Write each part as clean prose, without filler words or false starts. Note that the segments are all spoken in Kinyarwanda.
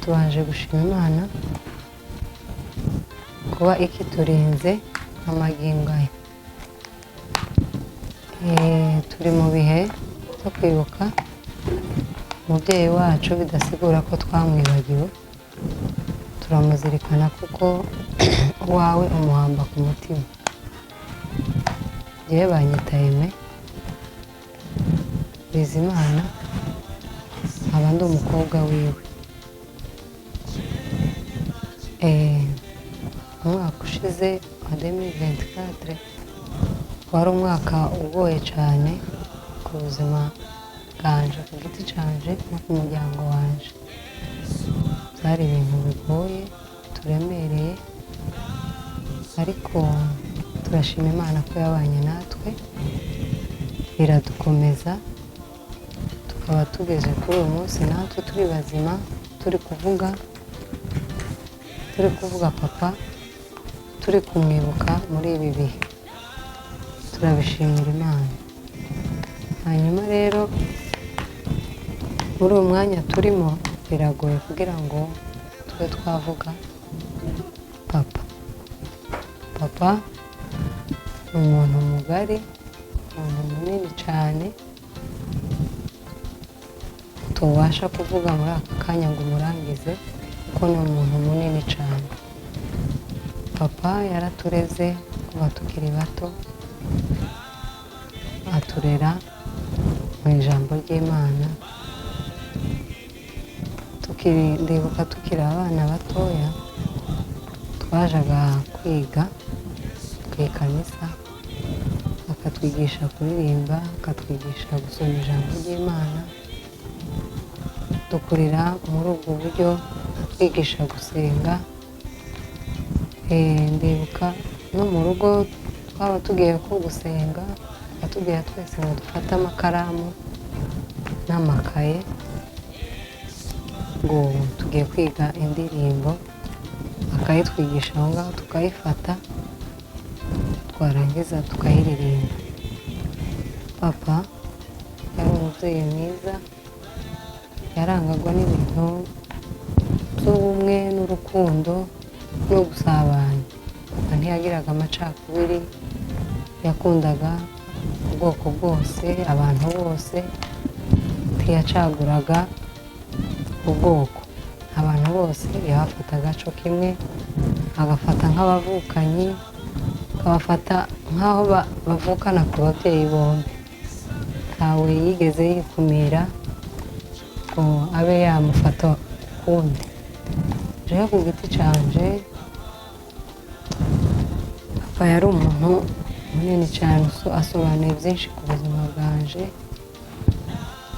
Tubanje gushima Imana kuba ikiturinze amagingo aya. Turi mu bihe byo kwibuka umubyeyi wacu, bidasigura ko twamwibagiwe. Turamuzirikana kuko uwawe umuhamba ku mutima. Njyewe banyita Aime Bizimana, nkaba ndi umukobwa wiwe. Umwaka ushize wa 2024 wari umwaka ugoye cyane ku buzima bwanje ku giti canje no ku muryango wanje. Byari ibintu bigoye, turemereye, ariko turashima Imana ko yabanye natwe, iradukomeza, tukaba tugeze kuri uyu munsi natwe turi bazima, turi kuvuga papa, turi kumwibuka muri ibi bihe. Turabishimira Imana. Hanyuma rero muri uyu mwanya turimo biragoye kugira ngo tube twavuga papa. Papa ni umuntu mugari, umuntu munini cyane tubasha kuvuga muri aka kanya ngo umurangize, kuko ni umuntu munini cyane. Papa yaratureze kuva tukiri bato, aturera mu ijambo ry'Imana. Tukiri, ndibuka tukiri abana batoya, twajaga kwiga ku ikanisa, akatwigisha kuririmba, akatwigisha gusoma ijambo ry'Imana. Dukurira muri ubwo buryo, atwigisha gusenga. Ndibuka no mu rugo twaba tugiye ko gusenga, akatubwira twese ngo dufate amakaramu n'amakaye, ngo tugiye kwiga indirimbo, akayitwigisha aho ngaho, tukayifata, twarangiza tukayiririmba. Papa yari umubyeyi mwiza, yarangwaga n'ibintu by'ubumwe n'urukundo no gusabana. Papa ntiyagiraga amacakubiri, yakundaga ubwoko bwose, abantu bose, ntiyacaguraga ubwoko. Abantu bose yabafataga co kimwe, agafata nk'abavukanyi, akabafata nk'aho bavukana ku babyeyi bombi. Ntawe yigeze yikumira ngo abe yamufata ukundi. Jewe ku giti canje, papa yari umuntu munini cyane, asobanuye byinshi ku buzima bwanje.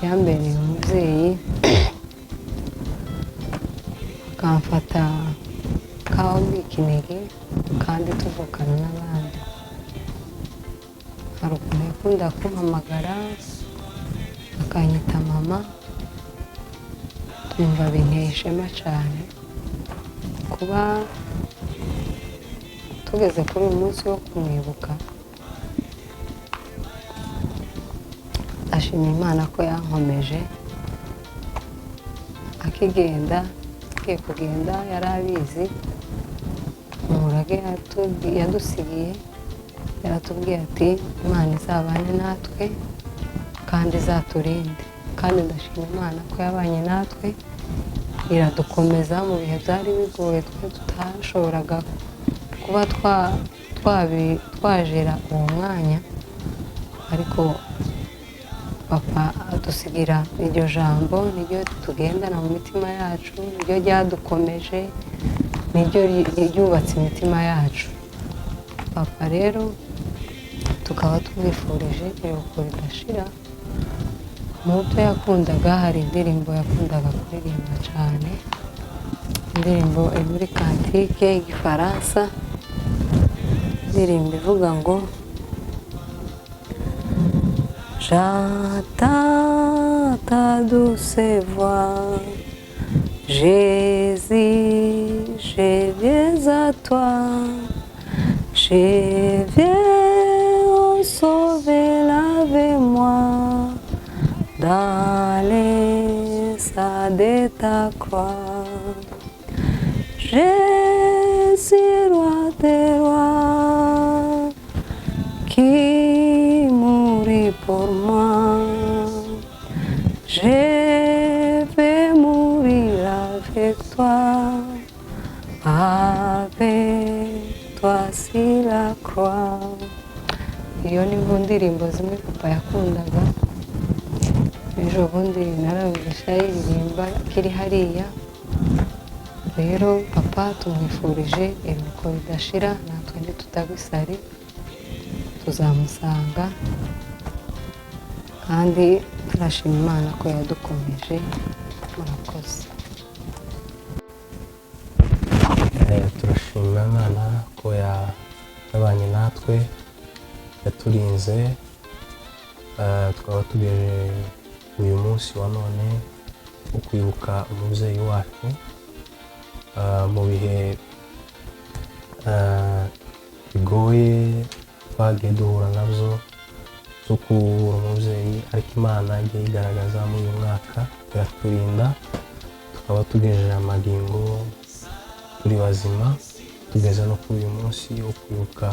Yambereye umubyeyi, akamfata nk'aho ndi ikinege kandi tuvukana n'abandi. Hari ukuntu yakunda kumpamagara akanyita mama, nkumva binteye ishema cyane kuba tugeze kuri uyu munsi wo kumwibuka. Ndashima Imana ko yankomeje akigenda. Agiye kugenda yari abizi umurage yadusigiye. Yaratubwiye ati: "Imana izabane natwe kandi izaturinde." Kandi ndashima Imana ko yabanye natwe, iradukomeza mu bihe byari bigoye twe tutashoboraga kuba twajera uwo mwanya. Ariko papa adusigira iryo jambo, niryo tugendana mu mitima yacu, niryo ryadukomeje, niryo ryubatse imitima yacu. Papa rero tukaba tumwifurije iruhuko ridashira. Mu byo yakundaga, hari indirimbo yakundaga kuririmba cyane, indirimbo iri muri cantique y'igifaransa, indirimbo ivuga ngo: "J'entends ta douce voix, Jésus, je viens à toi, je viens, ô Sauveur, lave-moi dans le sang de ton agneau." sang de ta croix. Jésus, roi des rois, qui mourit pour moi. Je vais mourir avec toi sur la croix. Iyo ni mu ndirimbo zimwe papa yakundaga. Ejo bundi narumvishe ayiririmba akiri hariya. Rero papa tumwifurije iruhuko ridashira, natwe ntitutagwa isari, tuzamusanga, kandi turashima Imana ko yadukomeje. Murakoze. Turashima Imana ko yabanye natwe, yaturinze, tukaba tugejeje uyu munsi wa none wo kwibuka umubyeyi wacu mu bihe bigoye twagiye duhura nabyo zo kubura umubyeyi, ariko Imana igiye igaragaza muri uyu mwaka iraturinda, tukaba tugejeje amagingo turi bazima, tugeze no kuri uyu munsi wo kwibuka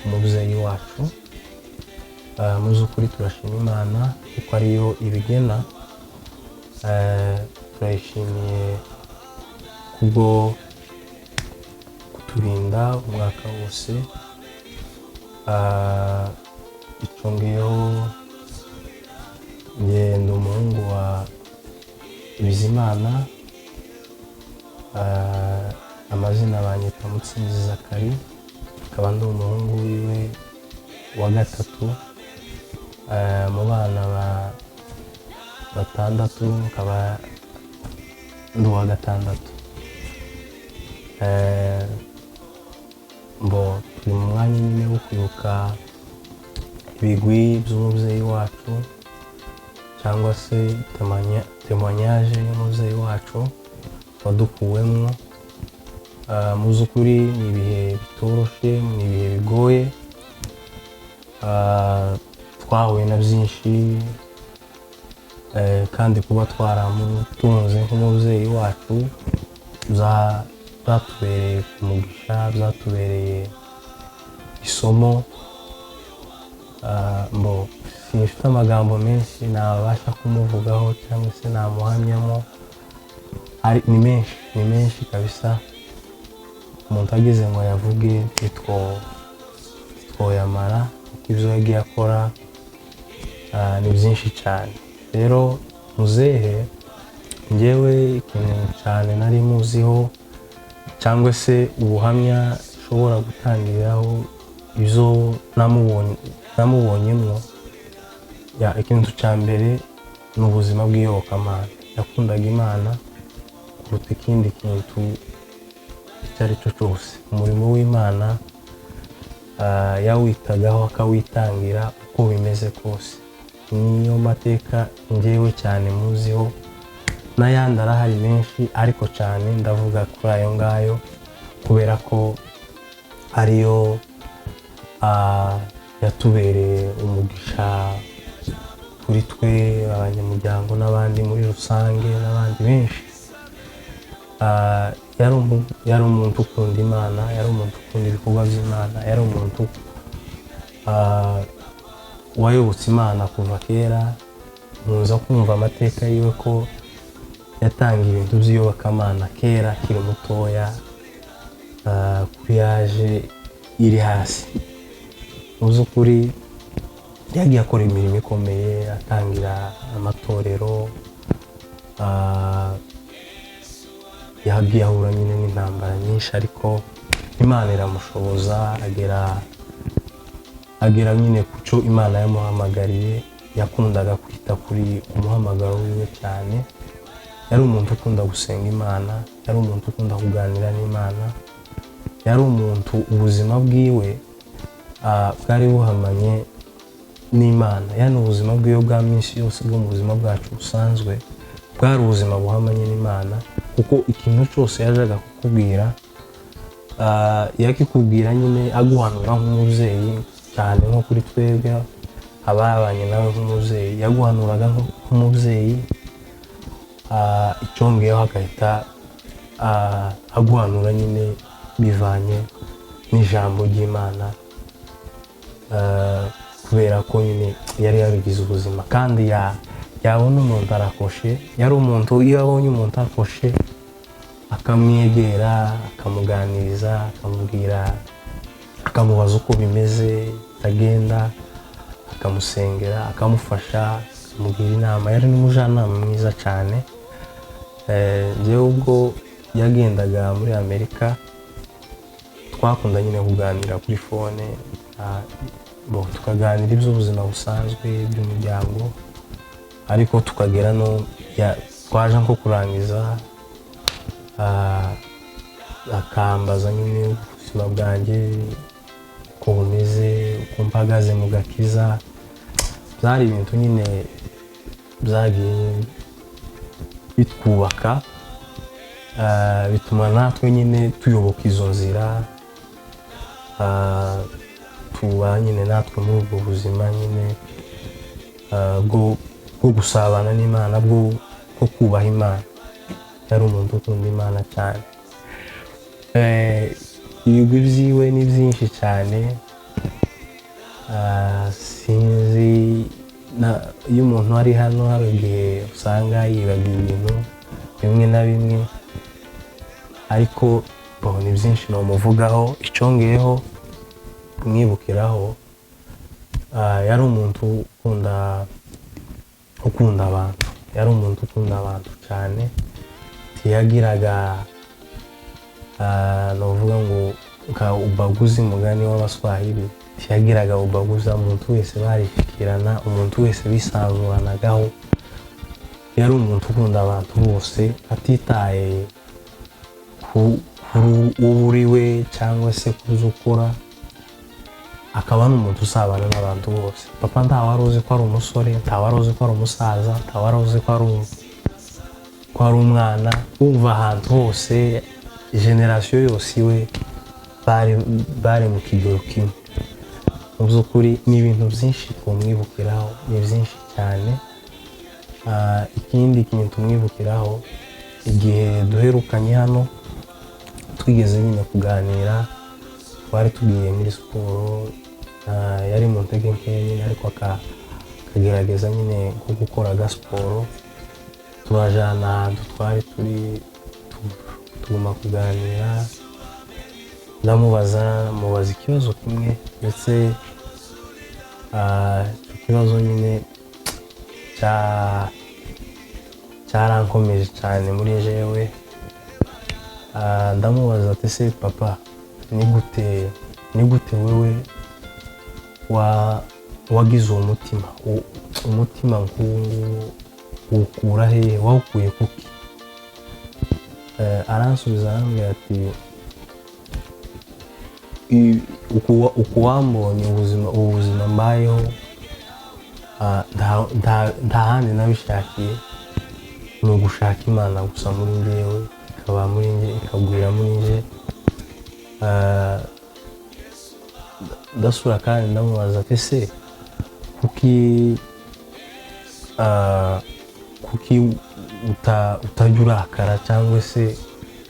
umubyeyi wacu. Mu by'ukuri turashima Imana kuko ariyo ibigena. Turayishimiye kubwo kuturinda umwaka wose. Icongeyeho njye ndi umuhungu wa Bizimana. Amazina banyita Mutsinzi Zakari, akaba ndi umuhungu wiwe wa gatatu mu bana batandatu, nkaba ndi uwa gatandatu. Mbo turi mu mwanya nyine wo kwibuka ibigwi by'umubyeyi wacu cyangwa se témoignage y'umubyeyi wacu wadukuwemo. Mu by'ukuri ni ibihe bitoroshe, ni ibihe bigoye. Twahuye na byinshi, kandi kuba twaramutunze nk'umubyeyi wacu byatubereye umugisha, byatubereye isomo. Mbo simfite amagambo menshi nabasha kumuvugaho cyangwa se namuhamyamo. Ni menshi, ni menshi kabisa. Umuntu ageze ngo ayavuge ntitwoyamara, kuko ibyo yagiye akora ni byinshi cyane. Rero muzehe, njyewe ikintu cyane nari muziho cyangwa se ubuhamya nshobora gutangiriraho ibyo namubonyemo, ikintu cya mbere ni ubuzima bw'iyobokamana. Yakundaga Imana kuruta ikindi kintu icyo ari cyo cyose. Umurimo w'Imana yawitagaho akawitangira uko bimeze kose. Niyo mateka njyewe cyane muziho, n'ayandi arahari menshi, ariko cyane ndavuga kuri ayo ngayo kubera ko ariyo yatubereye umugisha kuri twe abanyamuryango n'abandi muri rusange n'abandi benshi. Yari umuntu ukunda Imana, yari umuntu ukunda ibikorwa by'Imana, yari umuntu wayobotse Imana kuva kera. Nkunza kumva amateka yiwe ko yatanga ibintu by'iyobokamana kera akiri mutoya, kuri yaje iri hasi. Mu by'ukuri yagiye akora imirimo ikomeye, atangira amatorero. Yagiye ahura nyine n'intambara nyinshi, ariko Imana iramushoboza, agera nyine ku cyo Imana yamuhamagariye. Yakundaga kwita kuri umuhamagaro wiwe cyane. Yari umuntu ukunda gusenga Imana, yari umuntu ukunda kuganira n'Imana, yari umuntu ubuzima bwiwe bwari buhamanye n'Imana. Yani ubuzima bwiwe bwa minsi yose bwo mu buzima bwacu busanzwe bwari ubuzima buhamanye n'Imana, kuko ikintu cyose yajaga kukubwira, yakikubwira nyine aguhanura nk'umubyeyi, cyane nko kuri twebwe ababanye nawe nk'umubyeyi, yaguhanuraga nk'umubyeyi. Icyongeyeho agahita aguhanura nyine bivanye n'ijambo ry'Imana, kubera ko nyine yari yabigize ubuzima. Kandi yabona umuntu arakoshe, yari umuntu iyo abonye umuntu akoshe akamwegera, akamuganiriza, akamubwira, akamubaza uko bimeze bitagenda, akamusengera, akamufasha, akamugira inama. Yari n'umujyanama mwiza cyane. Njyewe ubwo yagendaga muri Amerika twakunda nyine kuganira kuri phone, bo tukaganira iby'ubuzima busanzwe, iby'umuryango, ariko tukagera no twaje nko kurangiza, akambaza nyine ubuzima bwanjye uko bumeze, uko mpagaze mu gakiza. Byari ibintu nyine byagiye bitwubaka, bituma natwe nyine tuyoboka izo nzira, tuba nyine natwe muri ubwo buzima nyine, bwo gusabana n'Imana, bwo kubaha Imana. Yari umuntu ukunda Imana cyane. Ibigwi byiwe ni byinshi cyane. Sinzi, iyo umuntu ari hano hari igihe usanga yibagiwe ibintu bimwe na bimwe, ariko ni byinshi namuvugaho. Icyongeyeho mwibukiraho, yari umuntu ukunda abantu, yari umuntu ukunda abantu cyane. Ntiyagiraga, novuga ngo nka ubaguzi, mugani w'Abaswahili, ntiyagiraga ubaguzi. Umuntu wese barishikirana, umuntu wese bisanzuranagaho. Yari umuntu ukunda abantu bose, atitaye kuri uwo uri we cyangwa se ku byo ukora, akaba n'umuntu usabana n'abantu bose. Papa ntawe wari uzi ko ari umusore, ntawe wari uzi ko ari umusaza, ntawe wari uzi ko ari umwana. Wumva ahantu hose, génération yose iwe bari mu kigero kimwe. Mu by'ukuri ni ibintu byinshi twamwibukiraho, ni byinshi cyane. Ikindi kintu tumwibukiraho, igihe duherukanye hano twigeze nyine kuganira, twari tugiye muri siporo, yari mu ntege nkeya nyine, ariko akagerageza nyine nko gukora agasiporo. Turajana ahantu twari turi, tuguma kuganira, ndamubaza, mubaza ikibazo kimwe, ndetse icyo kibazo nyine cyarankomeje cyane muri jewe. Ndamubaza ati: "Se papa, ni gute wewe wagize uwo mutima? Umutima nk'uwo nguwo uwukura hehe? Wawukuye kuki?" Aransubiza, arambwira ati: "Uku wambonye, ubuzima, ubu buzima mbayeho, nta handi nabishakiye, ni ugushaka Imana gusa muri njyewe, ikaba muri njye, ikagwira muri njye." Ndasura kandi ndamubaza ati: "Se kuki utajya urakara, cyangwa se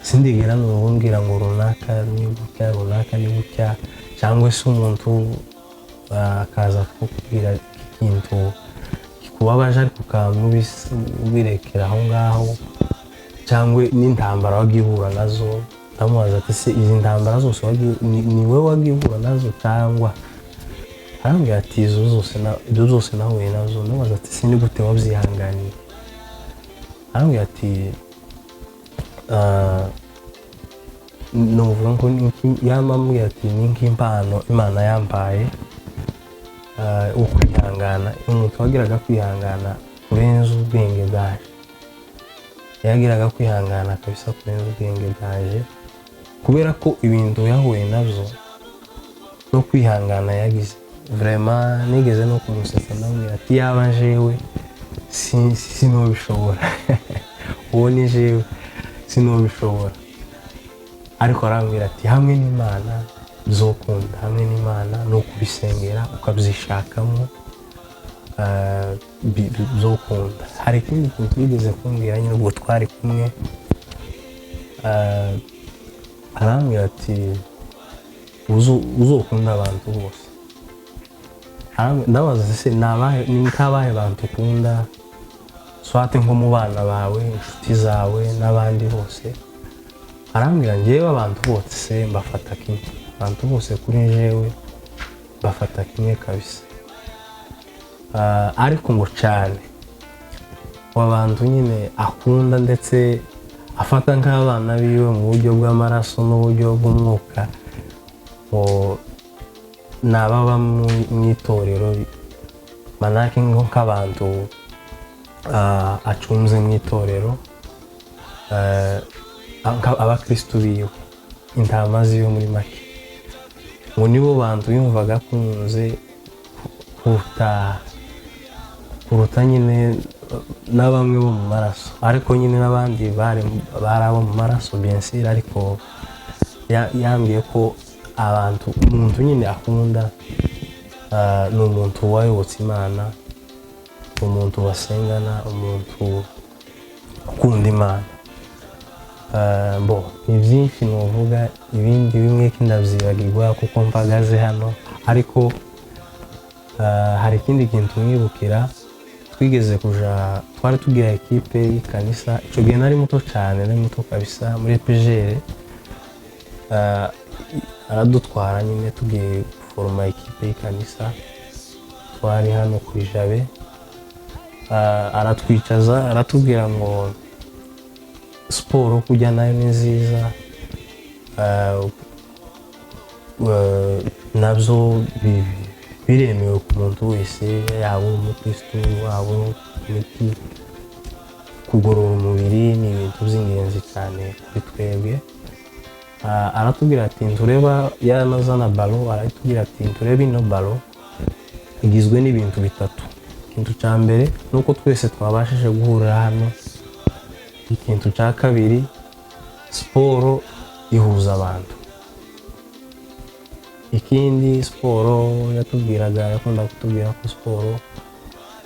sindigera numva ngo runaka ni gutya, runaka ni gutya, cyangwa se umuntu akaza kukubwira ikintu kikubabaje, ariko ukaba ubirekera aho ngaho, cyangwa n'intambara wagiye uhura nazo?" Ndamubaza ati: "Se izi ntambara zose ni wowe wagiye uhura nazo cyangwa?" Arambwira ati: "Izo zose ibyo zose nahuye nazo." Ndamubaza ati: "Se ni gute wabyihanganiye?" Arambwira ati: "Nuvuga ngo yamambwira ati ni nk'impano Imana yampaye wo kwihangana." Umuntu wagiraga kwihangana kurenza ubwenge bwaje, yagiraga kwihangana kabisa kurenza ubwenge bwaje, kubera ko ibintu yahuye nabyo no kwihangana yagize, vraiment nigeze no kumusetsa, ndamubwira ati: "Yaba jewe sinobishobora, uwo ni jewe sinobishobora." Ariko arambwira ati: "Hamwe n'Imana bizokunda, hamwe n'Imana ni ukubisengera, ukabyishakamo." Bizokunda. Hari ikindi kintu yigeze kumbwira nyine ubwo twari kumwe, arambwira ati: "Uzokunda abantu bose." Ndabaza: "Se ni abahe, ni nk'abahe bantu ukunda, soit nko mu bana bawe, inshuti zawe n'abandi bose?" Arambwira: "Ngewe abantu bose mbafata kimwe, abantu bose kuri njyewe mbafata kimwe kabisa." Ariko ngo cyane abantu nyine akunda ndetse afata nk'abana biwe mu buryo bw'amaraso n'uburyo bw'umwuka, ngo ni ababa mu itorero, manake nko nk'abantu acunze mu itorero, abakristu biwe, intama ziwe muri make, ngo nibo bantu yumvaga akunze kuruta nyine na bamwe bo mu maraso, ariko nyine n'abandi bari abo mu maraso, bien sûr, ariko yambwiye ko abantu, umuntu nyine akunda, ni umuntu wayobotse Imana, umuntu basengana, umuntu ukunda Imana. Bo ni byinshi nuvuga, ibindi bimwe ndabyibagirwa kuko mpagaze hano, ariko hari ikindi kintu mwibukira. Twigeze kuja, twari tugira ekipe y'ikanisa, icyo gihe nari muto cyane, nari muto kabisa, muri PGR. Aradutwara nyine tugiye guforoma ekipe y'ikanisa, twari hano ku Ijabe. Aratwicaza, aratubwira ngo siporo kujya nayo ni nziza, nabyo biremewe ku muntu wese, yaba uri umukristu, waba uri imiti, kugorora umubiri ni ibintu by'ingenzi cyane kuri twebwe. Aratubwira ati: "Ntureba," yaranazana ballon, aratubwira ati: "Nturebe ino ballon igizwe n'ibintu bitatu. Ikintu cya mbere ni uko twese twabashije guhurira hano. Ikintu cya kabiri, siporo ihuza abantu. Ikindi, siporo yatubwiraga, yakunda kutubwira ko siporo,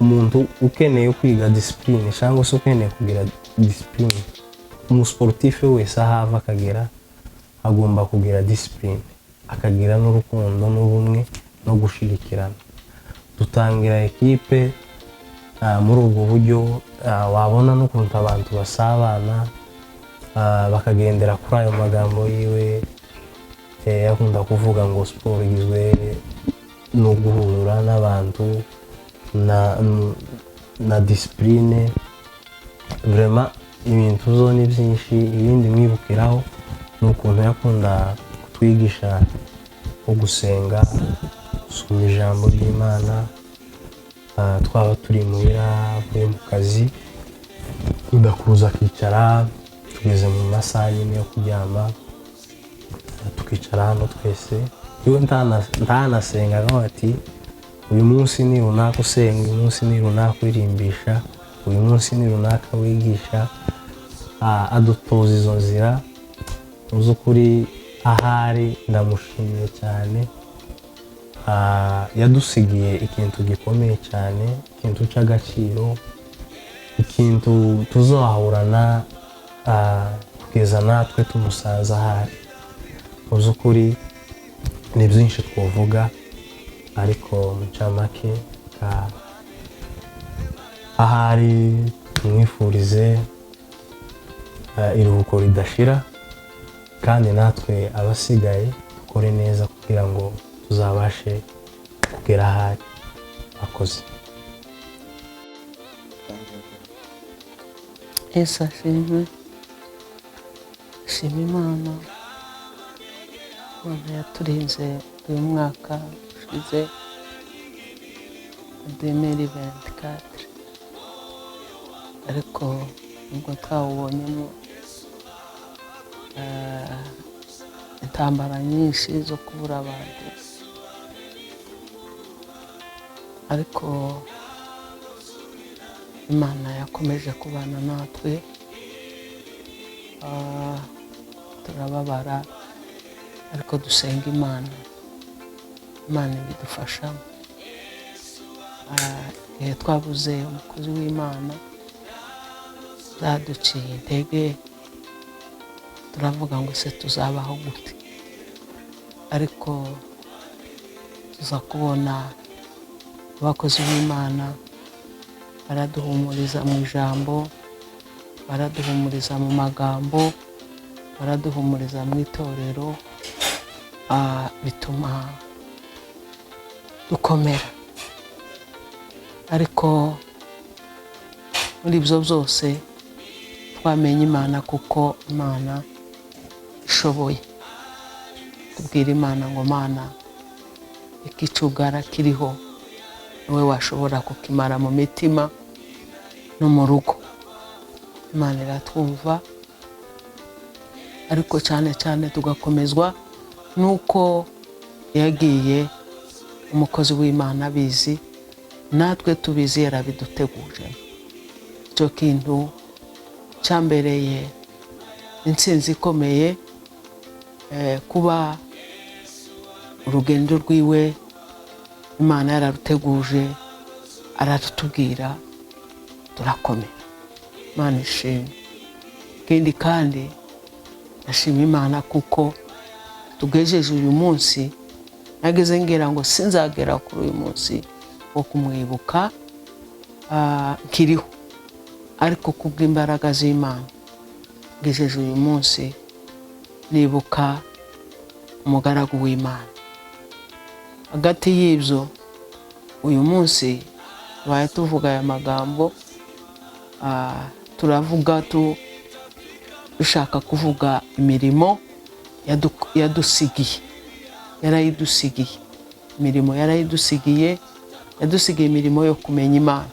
umuntu ukeneye kwiga discipline cyangwa se ukeneye kugira discipline, umusportif wese aho ava akagera agomba kugira discipline, akagira n'urukundo n'ubumwe no gushyigikirana." Dutangira ekipe muri ubwo buryo, wabona n'ukuntu abantu basabana, bakagendera kuri ayo magambo yiwe. Yakunda kuvuga ngo siporo igizwe no guhura n'abantu na discipline. Vraiment ibintu zo ni byinshi. Ibindi mwibukiraho ni ukuntu yakunda kutwigisha nko gusenga, gusoma ijambo ry'Imana. Twaba turi muhira, avuye mu kazi, akunda kuza akicara, tugeze mu masaha nyine yo kuryama, tukicara hano twese iwe, ntanasenga, akavuga ati: "Uyu munsi ni runaka usenga, uyu munsi ni runaka uririmbisha, uyu munsi ni runaka wigisha." Adutoza izo nzira. Mu by'ukuri ahari ndamushimiye cyane. Yadusigiye ikintu gikomeye cyane, ikintu cy'agaciro, ikintu tuzahorana kugeza natwe tumusanze ahari. Mu by'ukuri ni byinshi twavuga, ariko mu ncamake, ahari tumwifurize iruhuko ridashira, kandi natwe abasigaye dukore neza kugira ngo tuzabashe kugera ahari akoze. Yesu ashimwe. Shima Imana, Imana yaturinze uyu mwaka ushize, 2024, ariko ubwo twawubonyemo intambara nyinshi zo kubura abantu, ariko Imana yakomeje kubana natwe. Turababara ariko dusenga Imana, Imana ibidufashamo. Igihe twabuze umukozi w'Imana, zaduciye intege, turavuga ngo: "Se tuzabaho gute?" Ariko tuza kubona abakozi b'Imana baraduhumuriza mu ijambo, baraduhumuriza mu magambo, baraduhumuriza mu itorero, bituma dukomera. Ariko muri ibyo byose twamenye Imana, kuko Imana ishoboye. Tubwira Imana ngo: "Mana, ikicugara kiriho, niwe washobora kukimara mu mitima no mu rugo." Imana iratwumva, ariko cyane cyane tugakomezwa n'uko yagiye umukozi w'Imana abizi, natwe tubizi, yarabiduteguje. Icyo kintu cyambereye intsinzi ikomeye, kuba urugendo rwiwe Imana yararuteguje, ararutubwira, turakomera. Imana ishimwe. Ikindi kandi, ndashima Imana kuko tugejeje uyu munsi. Nageze ngira ngo sinzagera kuri uyu munsi wo kumwibuka nkiriho, ariko kubw'imbaraga z'Imana ngejeje uyu munsi nibuka umugaragu w'Imana. Hagati y'ibyo, uyu munsi tubaye tuvuga aya magambo, turavuga dushaka kuvuga imirimo yadusigiye. Yarayidusigiye imirimo, yarayidusigiye. Yadusigiye imirimo yo kumenya Imana.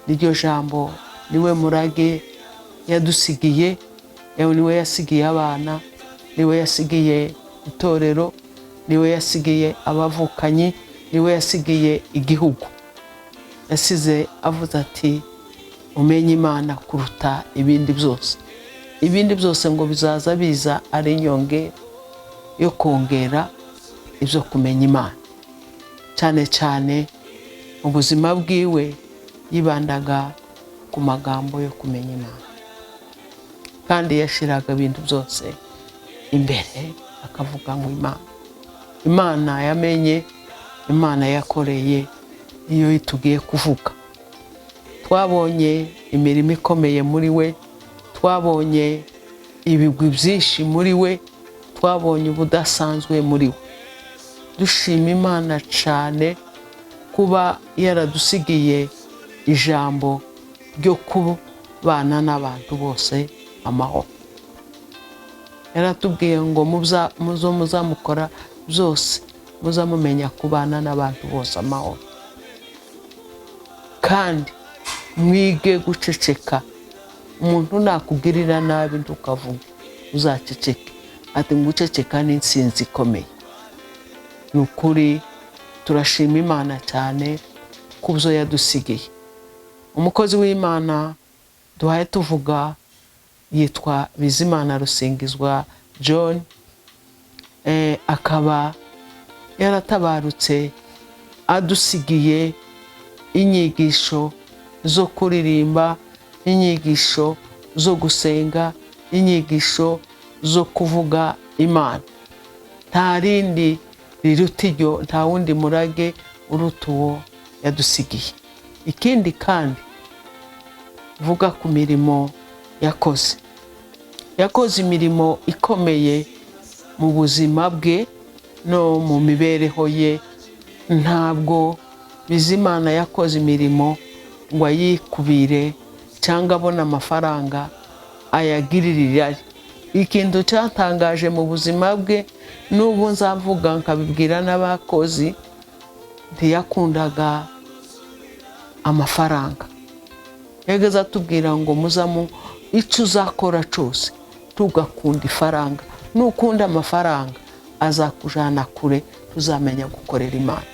Niryo jambo, niwe murage yadusigiye. Yewe, niwe yasigiye abana, niwe yasigiye itorero, niwe yasigiye abavukanyi, niwe yasigiye igihugu. Yasize avuze ati: "Umenye Imana kuruta ibindi byose." Ibindi byose ngo bizaza biza ari inyongera yo kongera ibyo kumenya Imana. Cyane cyane mu buzima bwiwe yibandaga ku magambo yo kumenya Imana, kandi yashyiraga ibintu byose imbere, akavuga ngo Imana, Imana yamenye, Imana yakoreye, iyo tugiye kuvuga. Twabonye imirimo ikomeye muri we, twabonye ibigwi byinshi muri we, twabonye ubudasanzwe muri we. Dushima Imana cyane kuba yaradusigiye ijambo ryo kubana n'abantu bose amahoro. Yaratubwiye ngo muzo muzamukora byose, muzamumenya kubana n'abantu bose amahoro, kandi mwige guceceka. Umuntu nakugirira nabi, ntukavuge, uzaceceke. Ati guceceka ni insinzi ikomeye. Ni ukuri turashima Imana cyane ku byo yadusigiye. Umukozi w'Imana duhaye tuvuga yitwa Bizimana Rusingizwa John, akaba yaratabarutse adusigiye inyigisho zo kuririmba, inyigisho zo gusenga, inyigisho zo kuvuga Imana. Nta rindi riruta iryo, nta wundi murage uruta uwo yadusigiye. Ikindi kandi, vuga ku mirimo yakoze. Yakoze imirimo ikomeye mu buzima bwe no mu mibereho ye. Ntabwo Bizimana yakoze imirimo ngo ayikubire cyangwa abone amafaranga ayagirire irari. Ikintu cyatangaje mu buzima bwe, n'ubu nzavuga nkabibwira n'abakozi, ntiyakundaga amafaranga. Yageze atubwira ngo: "Muzamu icyo uzakora cyose, tugakunda ifaranga. Nukunda amafaranga azakujana kure, tuzamenya gukorera Imana.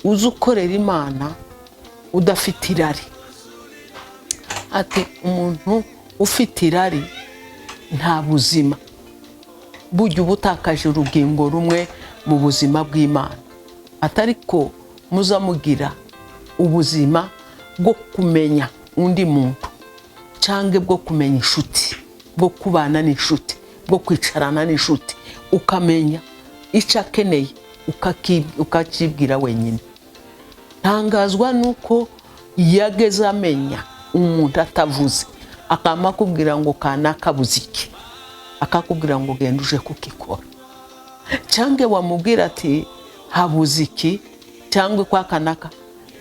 Uzi ukorera Imana udafite irari." Ati umuntu ufite irari nta buzima, burya uba utakaje urugingo rumwe mu buzima bw'Imana. Atari ko Muzamugira ubuzima bwo kumenya undi muntu, cyangwa bwo kumenya inshuti, bwo kubana n'inshuti, bwo kwicarana n'inshuti, ukamenya icyo akeneye, ukakibwira wenyine. Ntangazwa nuko yageze amenya umuntu atavuze, akaba akubwira ngo kanakabuze iki, akakubwira ngo genda uje kukikora, cyangwa wamubwira ati habuze iki, cyangwa kwa kanaka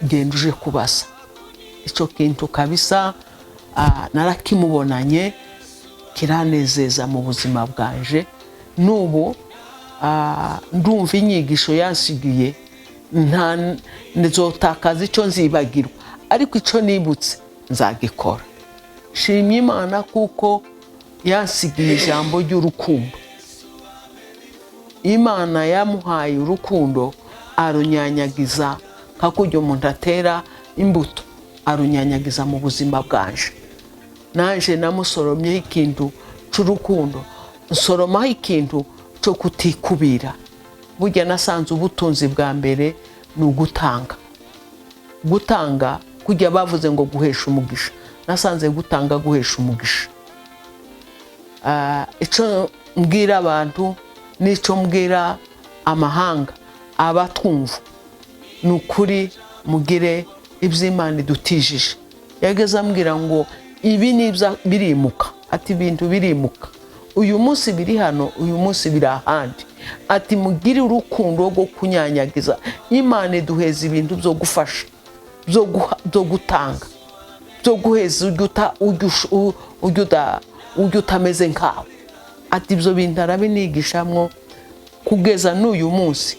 genda uje kubaza icyo kintu. Kabisa narakimubonanye, kiranezeza mu buzima bwanje. N'ubu ndumva inyigisho yansigiye, nta nzotakaza icyo nzibagirwa, ariko icyo nibutse nzagikora. Shimye Imana kuko yansigiye ijambo ry'urukundo. Imana yamuhaye urukundo, arunyanyagiza nka kurya umuntu atera imbuto, arunyanyagiza mu buzima bwanje. Naje namusoromyeho ikintu cy'urukundo, nsoromaho ikintu cyo kutikubira. Burya nasanze ubutunzi bwa mbere ni ugutanga. Gutanga, kujya bavuze ngo guhesha umugisha, nasanze gutanga guhesha umugisha. Icyo mbwira abantu n'icyo mbwira amahanga abatwumva ni ukuri, mugire ibyo Imana idutijije. Yageze ambwira ngo ibi ni birimuka, ati ibintu birimuka, uyu munsi biri hano, uyu munsi biri ahandi. Ati mugire urukundo rwo kunyanyagiza. Imana iduheza ibintu byo gufasha, byo gutanga, byo guheza ujya utameze nkawe. Ati ibyo bintu arabinigishamwo kugeza n'uyu munsi.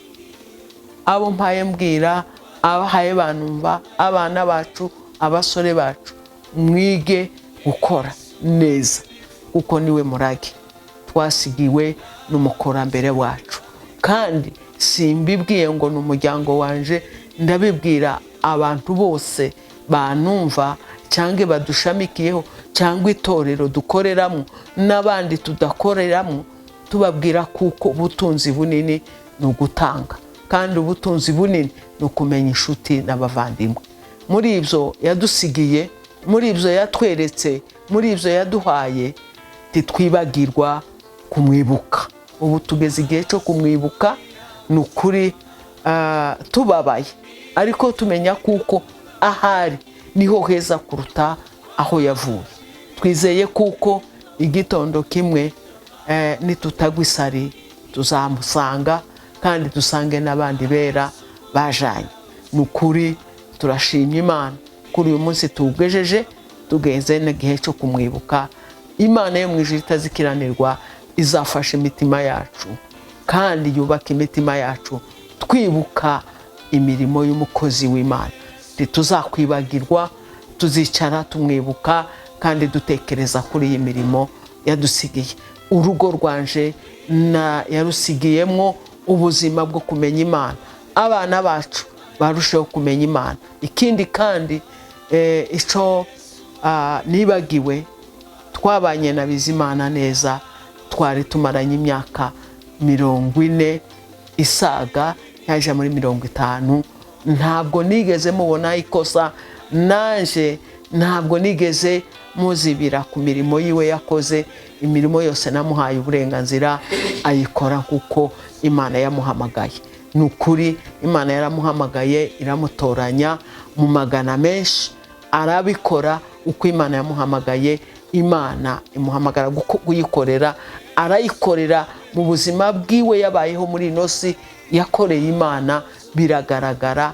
Abo mpaye mbwira, abahaye banumva, abana bacu, abasore bacu, mwige gukora neza kuko niwe murage twasigiwe n'umukurambere wacu. Kandi simbibwiye ngo ni umuryango wanje, ndabibwira abantu bose banumva cyangwa badushamikiyeho, cyangwa itorero dukoreramo n'abandi tudakoreramo, tubabwira kuko ubutunzi bunini ni ugutanga, kandi ubutunzi bunini ni ukumenya inshuti n'abavandimwe. Muri ibyo yadusigiye, muri ibyo yatweretse, muri ibyo yaduhaye, ntitwibagirwa kumwibuka. Ubu tugeze igihe cyo kumwibuka. Ni ukuri tubabaye, ariko tumenya kuko ahari niho heza kuruta aho yavuye. Twizeye kuko igitondo kimwe nitutagwa isari tuzamusanga, kandi dusange n'abandi bera bajanye. Ni ukuri turashima Imana kuri uyu munsi tuwugejeje, tugeze n'igihe cyo kumwibuka. Imana yo mu ijuru itazikiranirwa izafasha imitima yacu kandi yubaka imitima yacu, twibuka imirimo y'umukozi w'Imana. Ntituzakwibagirwa, tuzicara tumwibuka kandi dutekereza kuri iyi mirimo yadusigiye. Urugo rwanje na yarusigiyemo ubuzima bwo kumenya Imana, abana bacu barusheho kumenya Imana. Ikindi kandi icyo nibagiwe, twabanye na Bizimana neza, twari tumaranye imyaka 40 isaga, yaje muri 50. Ntabwo nigeze mubona ikosa, naje ntabwo nigeze muzibira ku mirimo yiwe yakoze. Imirimo yose namuhaye uburenganzira, ayikora kuko Imana yamuhamagaye. Ni ukuri Imana yaramuhamagaye, iramutoranya mu magana menshi, arabikora uko Imana yamuhamagaye. Imana imuhamagara kuyikorera, arayikorera. Mu buzima bwiwe yabayeho muri ino si, yakoreye Imana biragaragara.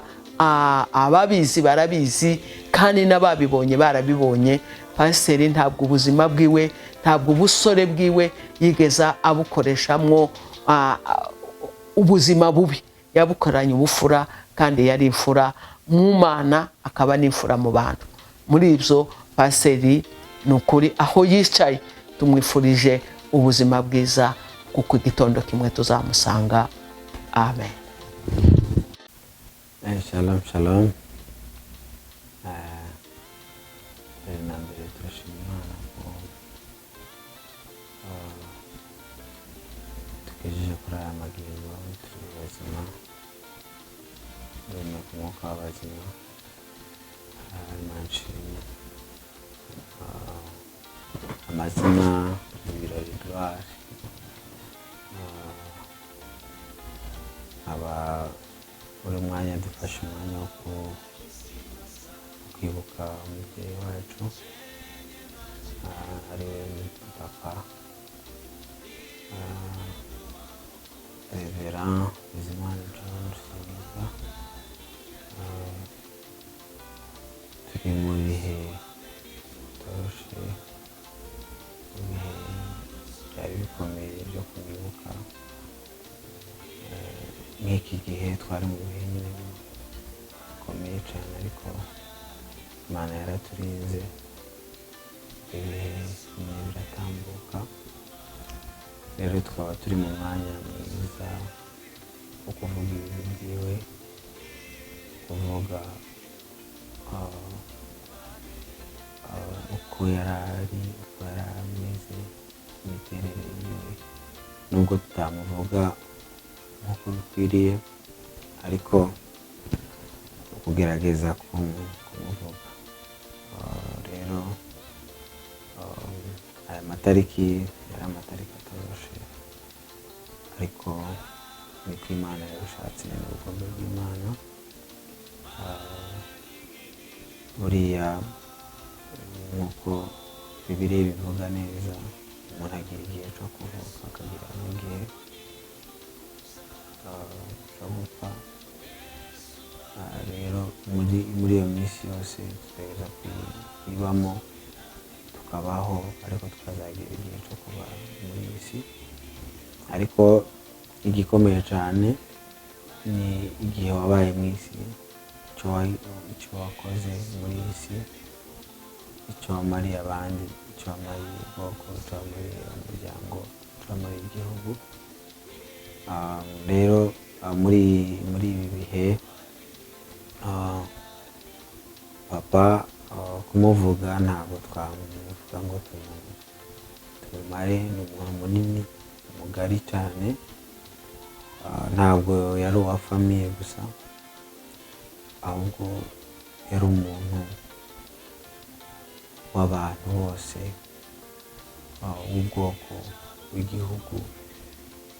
Ababizi barabizi, kandi n'ababibonye barabibonye. Pasiteri ntabwo ubuzima bwiwe, ntabwo ubusore bwiwe yigeza abukoreshamwo ubuzima bubi. Yabukoranye ubufura, kandi yari imfura mu Mana, akaba n'imfura mu bantu. Muri ibyo pasiteri, ni ukuri aho yicaye tumwifurije ubuzima bwiza, kuko igitondo kimwe tuzamusanga. Amen. Shalom shalom. Mbere na mbere turashima Imana ko tugejeje kuri aya magingo turi bazima. Duhumeka umwuka w'abazima. Imana ishimwe. Amazina ni Birori Gloire. Aba buri mwanya dufashe umwanya wo kwibuka umubyeyi wacu, ari we papa Reverend Bizimana John Rusingiza. Turi mu bihe bitoroshe, mu bihe byari bikomeye byo kumwibuka. Nk'iki gihe twari mu bihe nyine bikomeye cyane, ariko Imana yaraturinze, ibihe nyine biratambuka. Rero tukaba turi mu mwanya mwiza wo kuvuga ibintu byiwe, kuvuga uko yari ari, uko yari ameze, imiterere yiwe. Nubwo tutamuvuga nk'uko bikwiriye, ariko kugerageza kumuvuga. Rero aya matariki yari amatariki atoroshe, ariko niko Imana yabishatse, ni ubugombe bw'Imana. Buriya nk'uko Bibiliya ibivuga neza, umuntu agira igihe cyo kuvuka, akagira n'igihe cyo gupfa. Rero muri iyo minsi yose tugerageza kuyibamo, tukabaho, ariko tukazagira igihe cyo kuba muri iyi si. Ariko igikomeye cyane ni igihe wabaye mu isi, icyo wakoze muri iyi si, icyo wamariye abandi, icyo wamariye ubwoko, icyo wamariye umuryango, icyo wamariye igihugu. Rero muri ibi bihe, papa, kumuvuga ntabwo twamuvuga ngo tumumare. Ni umuntu munini, mugari cyane. Ntabwo yari uwa famille gusa, ahubwo yari umuntu w'abantu bose, w'ubwoko, w'igihugu,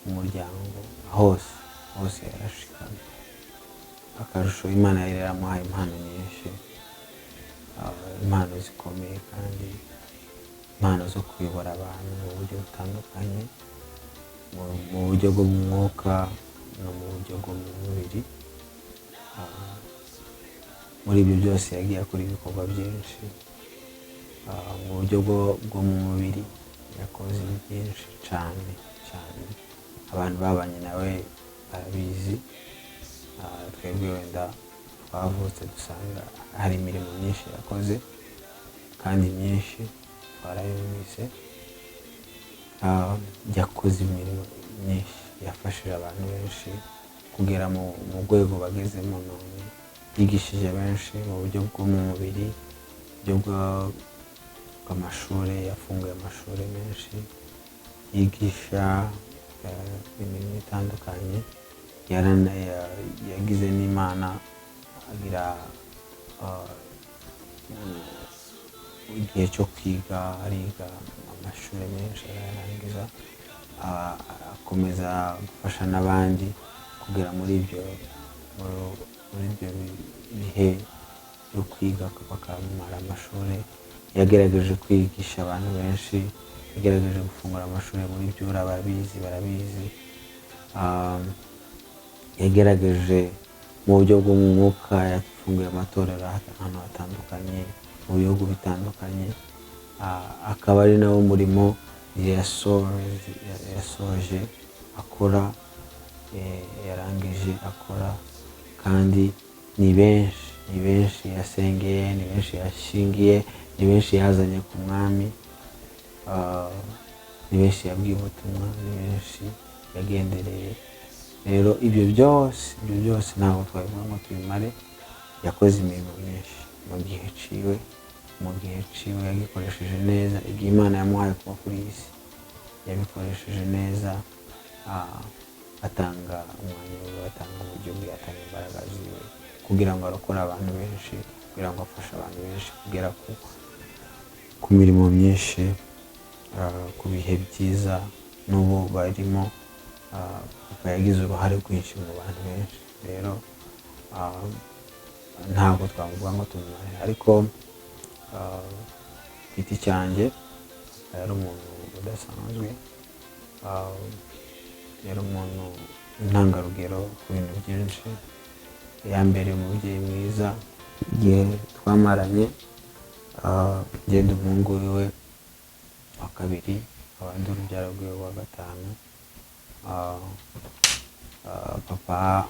umuryango, hose hose yarashikaga. Akarusho, Imana yari yaramuhaye impano nyinshi, impano zikomeye, kandi impano zo kuyobora abantu mu buryo butandukanye, mu buryo bwo mu mwuka no mu buryo bwo mu mubiri. Muri ibyo byose yagiye akora ibikorwa byinshi. Mu buryo bwo mu mubiri yakoze byinshi cyane cyane, abantu babanye nawe barabizi. Twebwe wenda twavutse dusanga hari imirimo myinshi yakoze, kandi myinshi twarayumvise. Yakoze imirimo myinshi, yafashije abantu benshi kugera mu rwego bagezemo none, yigishije benshi mu buryo bwo mu mubiri, uburyo bw'amashuri, yafunguye amashuri menshi yigisha imirimo itandukanye. Yagize n'Imana agira igihe cyo kwiga, ariga amashuri menshi arayarangiza, akomeza gufasha n'abandi kugera muri ibyo bihe byo kwiga, bakamara amashuri. Yagerageje kwigisha abantu benshi, yagerageje gufungura amashuri muri byura, barabizi barabizi. Yagerageje mu buryo bwo mu mwuka, yafunguye amatorero ahantu hatandukanye, mu bihugu bitandukanye. Akaba ari nawo murimo yasoje akora, yarangije akora. Kandi ni benshi, ni benshi yasengeye, ni benshi yashingiye, ni benshi yazanye ku Mwami, ni benshi yabwiye ubutumwa, ni benshi yagendereye. Rero ibyo byose, ibyo byose ntabwo twabivuga ngo tubimare. Yakoze imirimo myinshi mu gihe ciwe, mu gihe ciwe yagikoresheje neza. Igihe Imana yamuhaye kuba kuri iyi si yabikoresheje neza, atanga umwanya wiwe, atanga uburyo bwe, atanga imbaraga ziwe. Kugira ngo arokore abantu benshi, kugira ngo afashe abantu benshi kugera ku mirimo myinshi, ku bihe byiza n'ubu barimo. Papa yagize uruhare rwinshi mu bantu benshi. Rero ntabwo twamuvuga ngo tumumare, ariko ku giti cyanjye yari umuntu udasanzwe. Yari umuntu intangarugero ku bintu byinshi. Yambereye umubyeyi mwiza igihe twamaranye. Ngenda umuhungu wiwe wa kabiri, abandi urubyaro rwiwe wa gatanu. Papa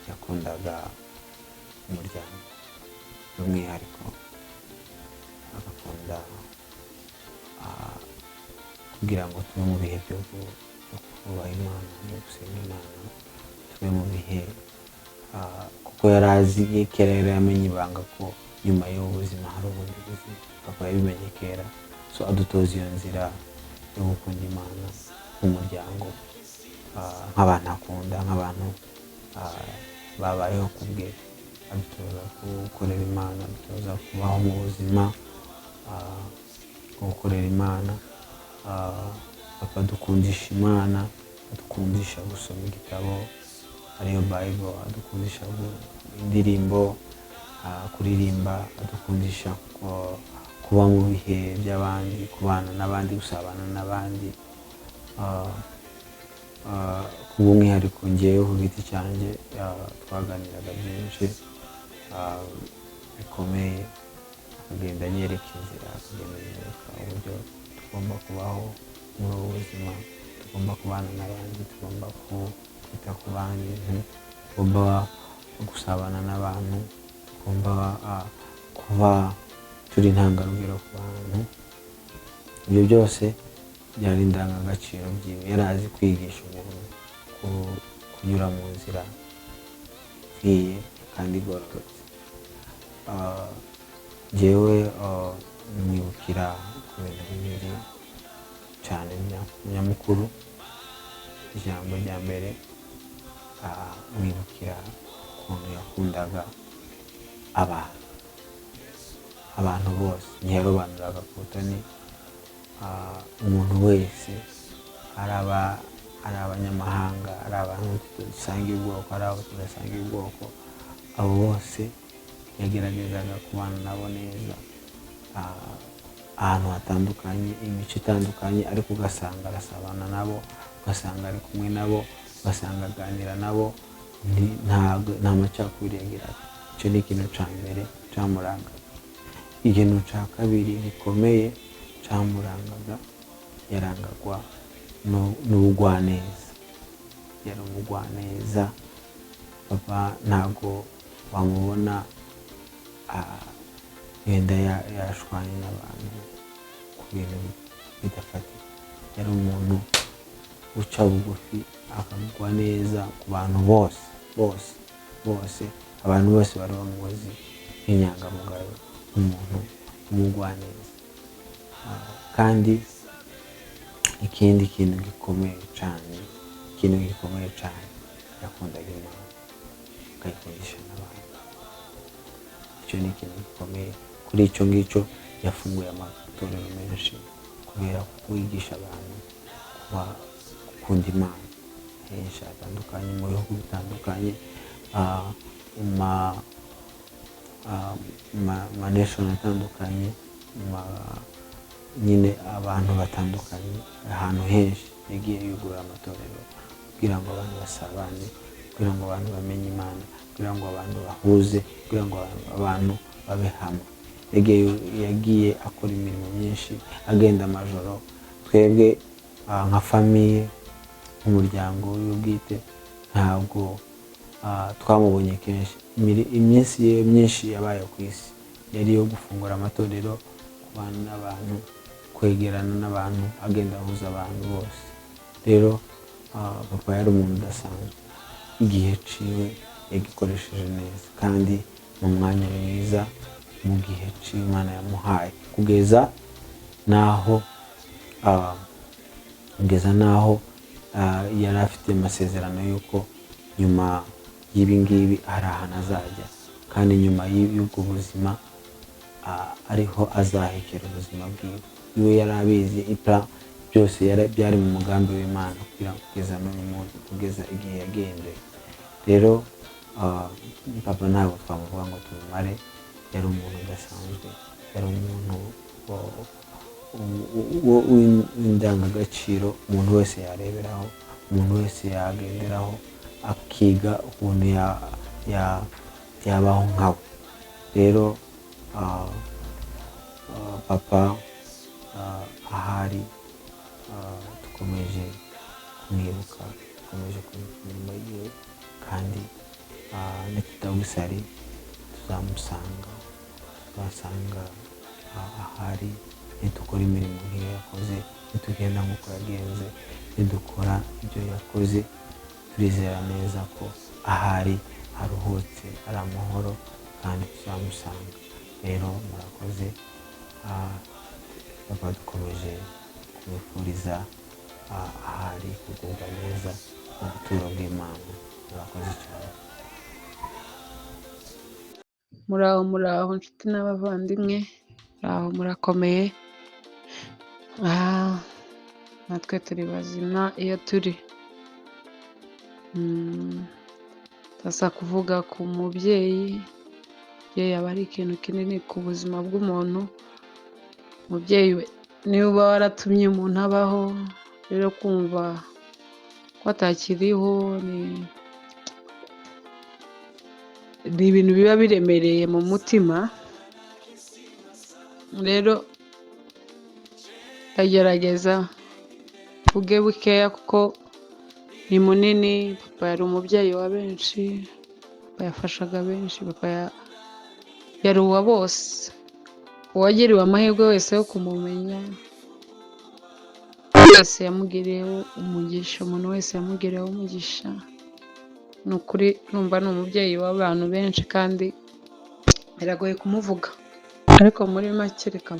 yakundaga umuryango, by'umwihariko agakunda kugira ngo tube mu bihe byo kubaha Imana, byo gusenga Imana, tube mu bihe, kuko yari azi kera, yari yamenye ibanga ko nyuma y'ubu buzima hari ubundi buzima. Papa yabimenye kera, so adutoza iyo nzira yo gukunda Imana nk'umuryango, nk'abantu akunda, nk'abantu babayeho ku bwe. Adutoza gukorera Imana, adutoza kubaho mu buzima bwo gukorera Imana. Papa adukundisha Imana, adukundisha gusoma igitabo ariyo Bible, adukundisha indirimbo, kuririmba, adukundisha kuba mu bihe by'abandi, kubana n'abandi, gusabana n'abandi. Ku bw'umwihariko ngewe ku giti cyanjye, twaganiraga byinshi bikomeye, akagenda anyereka inzira, akagenda anyereka uburyo tugomba kubaho muri ubu buzima, tugomba kubana n'abandi, tugomba kwita ku bandi, tugomba gusabana n'abantu, tugomba kuba turi intangarugero ku bantu. Ibyo byose byari indangagaciro byiwe. Yari azi kwigisha umuntu kunyura mu nzira ikwiye kandi igororotse. Njyewe mwibukira ku bintu bibiri cyane nyamukuru. Ijambo rya mbere, mwibukira ukuntu yakundaga abantu, abantu bose. Ntiyarobanuraga ku butoni. Umuntu wese, ari abanyamahanga, ari abantu dusangiye ubwoko, ari abo tudasangiye ubwoko, abo bose yageragezaga kubana nabo neza. Ahantu hatandukanye, imico itandukanye, ariko ugasanga arasabana nabo, ugasanga ari kumwe nabo, ugasanga aganira nabo. Nta macakubiri yagiraga. Icyo ni ikintu cya mbere cyamurangaga. Ikintu cya kabiri gikomeye cyamurangaga, yarangagwa n'ubugwaneza. Yari umugwaneza. Papa ntabwo wamubona wenda yashwanye n'abantu ku bintu bidafatika. Yari umuntu uca bugufi, akagwa neza ku bantu bose, bose, bose. Abantu bose bari bamuzi nk'inyangamugayo, nk'umuntu w'umugwaneza. Kandi ikindi kintu gikomeye cyane, ikintu gikomeye cyane, yakundaga Imana akayikundisha n'abantu. Icyo ni ikintu gikomeye. Kuri icyo ngicyo yafunguye amatorero menshi, kubera kwigisha abantu kuba gukunda Imana henshi hatandukanye, mu bihugu bitandukanye, mu ma nation atandukanye, nyine abantu batandukanye, ahantu henshi yagiye yugurura amatorero kugira ngo abantu basabane, kugira ngo abantu bamenye Imana, kugira ngo abantu bahuze, kugira ngo abantu babe hamwe. Yagiye akora imirimo myinshi, agenda amajoro. Twebwe nka famille, nk'umuryango wiwe bwite, ntabwo twamubonye kenshi. Iminsi ye myinshi yabaye ku isi yari iyo gufungura amatorero, kubana n'abantu, kwegerana n'abantu, agenda ahuza abantu bose. Rero papa yari umuntu udasanzwe. Igihe ciwe yagikoresheje neza kandi mu mwanya mwiza, mu gihe ciwe Imana yamuhaye, kugeza n'aho yari afite amasezerano y'uko nyuma y'ibi ngibi hari ahantu azajya, kandi nyuma y'ubwo buzima ariho azahekera ubuzima bwiwe. Iwe yari abizi, ipla byose byari mu mugambi w'Imana kugira ngo kugeza n'uyu munsi, kugeza igihe yagendeye. Rero papa ntabwo twamuvuga ngo tumumare, yari umuntu udasanzwe, yari umuntu w'indangagaciro, umuntu wese yareberaho, umuntu wese yagenderaho, akiga ukuntu yabaho nkawe. Rero papa ahari dukomeje kumwibuka, dukomeje kwibuka imirimo yiwe, kandi nitutagusari tuzamusanga, tuzasanga ahari nidukora imirimo nk'iyo yakoze, nitugenda nk'uko yagenze, nidukora ibyo yakoze, turizera neza ko ahari aruhutse, ari amahoro, kandi tuzamusanga. Rero murakoze, papa dukomeje kumwifuriza ahari kugubwa neza mu buturo bw'Imana. Murakoze cyane. Muraho, muraho nshuti n'abavandimwe, muraho murakomeye. Natwe turi bazima iyo turi. Ndasa kuvuga ku mubyeyi, umubyeyi aba ari ikintu kinini ku buzima bw'umuntu. Umubyeyi we niwe uba waratumye umuntu abaho, rero kumva ko atakiriho ni ibintu biba biremereye mu mutima. Rero ndagerageza mvuge bukeya kuko ni munini. Papa yari umubyeyi wa benshi, papa yafashaga benshi, papa yari uwa bose. Uwagiriwe amahirwe wese yo kumumenya wese yamugiriyeho umugisha, umuntu wese yamugiriyeho umugisha. Ni ukuri numva ni umubyeyi w'abantu benshi kandi biragoye kumuvuga, ariko muri make reka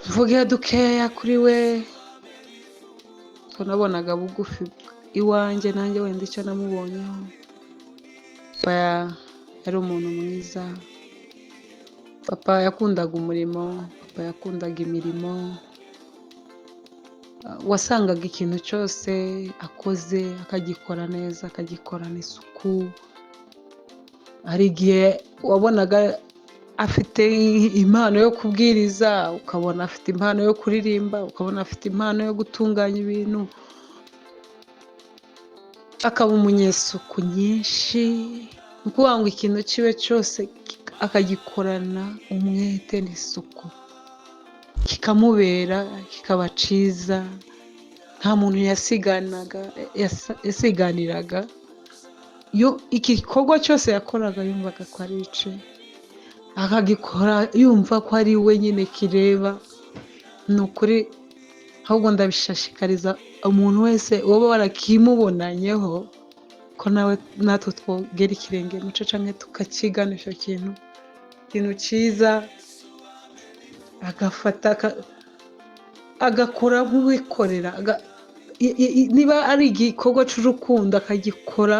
mvuge dukeya kuri we. Nabonaga bugufi iwanjye, nanjye wenda icyo namubonyeho, papa yari umuntu mwiza, papa yakundaga umurimo, papa yakundaga imirimo. Wasangaga ikintu cyose akoze akagikora neza, akagikorana isuku. Hari igihe wabonaga afite impano yo kubwiriza, ukabona afite impano yo kuririmba, ukabona afite impano yo gutunganya ibintu, akaba umunyesuku nyinshi. Ni ukuvuga ngo ikintu kibe cyose akagikorana umwete n'isuku, kikamubera, kikaba cyiza. Nta muntu yasiganiraga. Yo igikorwa cyose yakoraga yumvaga ko ari ice, akagikora yumva ko ari we nyine kireba. Ni ukuri ahubwo ndabishishikariza umuntu wese uba warakimubonanyeho ko nawe natwe twogera ikirenge muco cyangwa tukakigana icyo kintu, ikintu cyiza agafata agakora nk'uwikorera, niba ari igikorwa cy'urukundo akagikora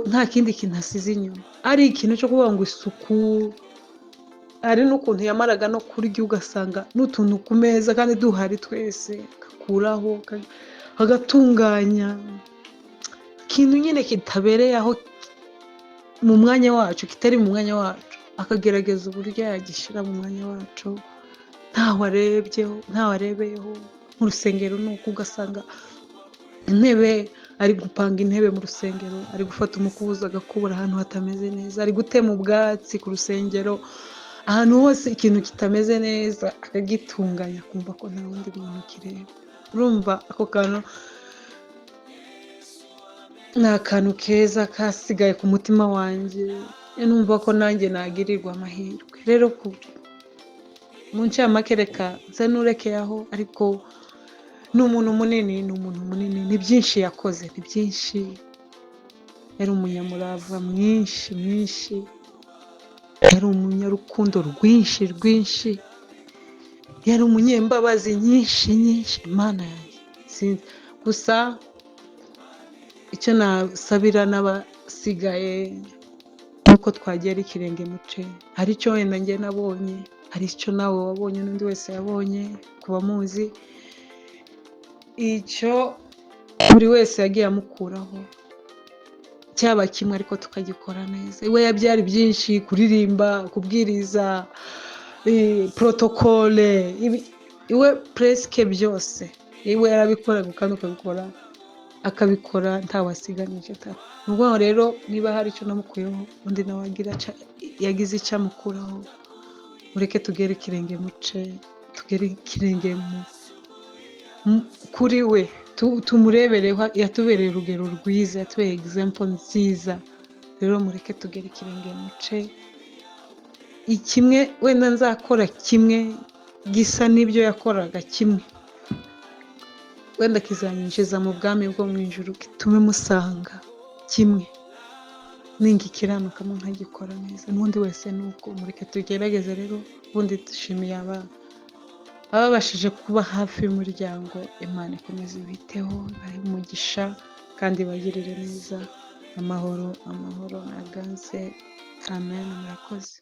nta kindi kintu asize inyuma, ari ikintu cyo kuvuga ngo isuku. Hari n'ukuntu yamaraga no kurya ugasanga n'utuntu ku meza kandi duhari twese, agakuraho agatunganya ikintu nyine kitabereye aho mu mwanya wacu, kitari mu mwanya wacu, akagerageza uburyo yagishyira mu mwanya wacu ntawe arebyeho, ntawe arebeyeho. Mu rusengero ni uko ugasanga intebe, ari gupanga intebe mu rusengero, ari gufata umukubuzo agakubura ahantu hatameze neza, ari gutema ubwatsi ku rusengero, ahantu hose ikintu kitameze neza akagitunganya, akumva ko nta wundi muntu kireba. Urumva ako kantu ni akantu keza kasigaye ku mutima wanjye, numva ko nanjye nagirirwa amahirwe. Rero mu ncamake reka nsa n'urekeye aho, ariko ni umuntu munini, ni umuntu munini, ni byinshi yakoze, ni byinshi. Yari umunyamurava mwinshi mwinshi, yari umunyarukundo rwinshi rwinshi, yari umunyembabazi nyinshi nyinshi. Imana yanjye, sinzi gusa icyo Icyo nasabira n'abasigaye nuko twagera ikirenge muce. Hari icyo wenda njye nabonye, hari icyo nawe wabonye, n'undi wese yabonye ku bamuzi, icyo buri wese yagiye amukuraho cyaba kimwe, ariko tukagikora neza. Iwe yabyari byinshi: kuririmba, kubwiriza, protocole, iwe presque byose iwe yarabikoraga, kandi ukabikora, akabikora ntawasiganije. Ni ukuvuga ngo rero niba hari icyo namukuyeho, undi nawe yagize icyo amukuraho, mureke tugere ikirenge muce, tugere ikirenge kuri we, tumurebereho. Yatubereye urugero rwiza, yatubereye example nziza. Rero mureke tugere ikirenge muce. Kimwe wenda nzakora, kimwe gisa n'ibyo yakoraga, kimwe wenda kizanyinjiza mu bwami bwo mu ijuru, gitume musanga. Kimwe ningikiranukamo nkagikora neza, n'undi wese ni uko. Mureke tugerageze rero. Ubundi dushimiye aba ababashije kuba hafi y'umuryango. Imana ikomeze ibiteho, ibahe umugisha kandi ibagirire neza. Amahoro, amahoro naganze. Amen, murakoze.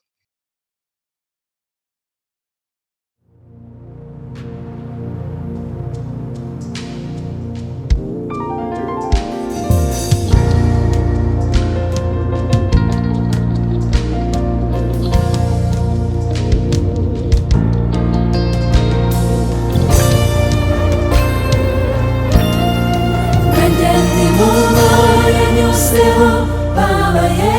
Nanjye ndi mu bo yanyuzeho babaye.